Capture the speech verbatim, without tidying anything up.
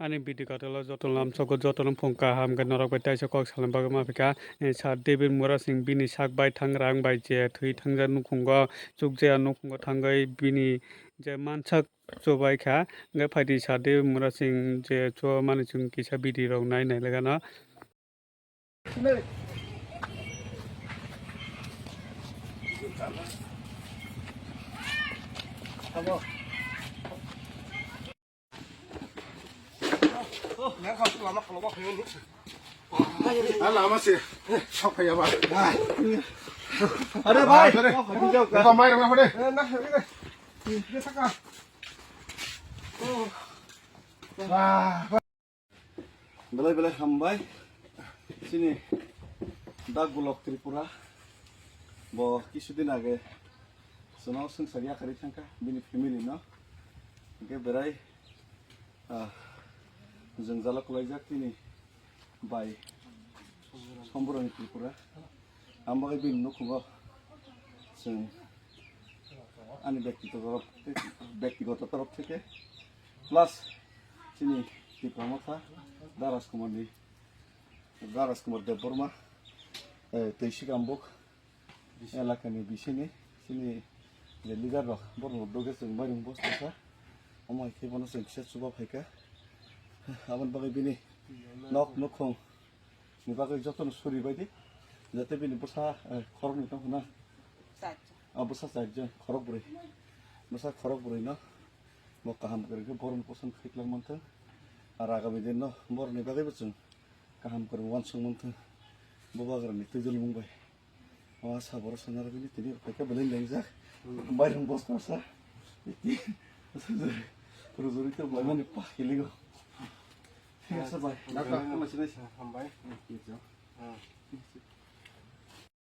Ani video kotor o joto lamsogo, joto no phung kaham khe norok bai taisa kok salna bagwi ma phi kha. Eh, Sir David Murasing bini sak bai thang rang bai je thwi thangjak nukhungo, chukjaya nukhungo thangwi bini je mansak chubai kha. Hwnkhe phaidi Sir David Murasing je chumani chwng kisa video rok nai nai le gano. Ala, ama se. Sok phai ya ba. Are bhai. Are. Eko mai rama hore. Belai belai hambai. Chini Dak Gulok Tripura. Bo kisudin age chwngno swngchar yakarwi thangkha bini family no. Hwnkhe berai, ah, jwngjalo kwlaijak tini bai Somboroni Tripura. Ang bagwi bini nukhungo chwng ani byaktigoto, byaktigoto torof theke plus chini Tipra Motha Da Rajkumarni, Da Rajkumar Debbarma, eh, tei sikambuk elakani bisini chini je leader rok borok doge chwng mairum bostaka omo hai khe bono chwng kisa chuba phaikha. Aboni bagwi bini nok nukhung ni bagwi jotono suri baidi, jate bini bwsa, eh, khoroknwi tongkha na. Charjon. Ah, bwsa charjon, khorok bwrwi. Bwsa khorok bwrwi no bo kaham kwrwi khe borokni koson khaikhlak manthung. Ar agami din no borokni bagwi bo chwng kaham kwrwi uansuk manthung. Bo bagrani twijlmung bai. O asa borok sana rwgwini tini rwkhaikhe belai lengjak. Bairung bos korsa. Rujuri to blaimani pa kiligo. Thik ase bai. Doctor, hambai. Hambai. Hmm.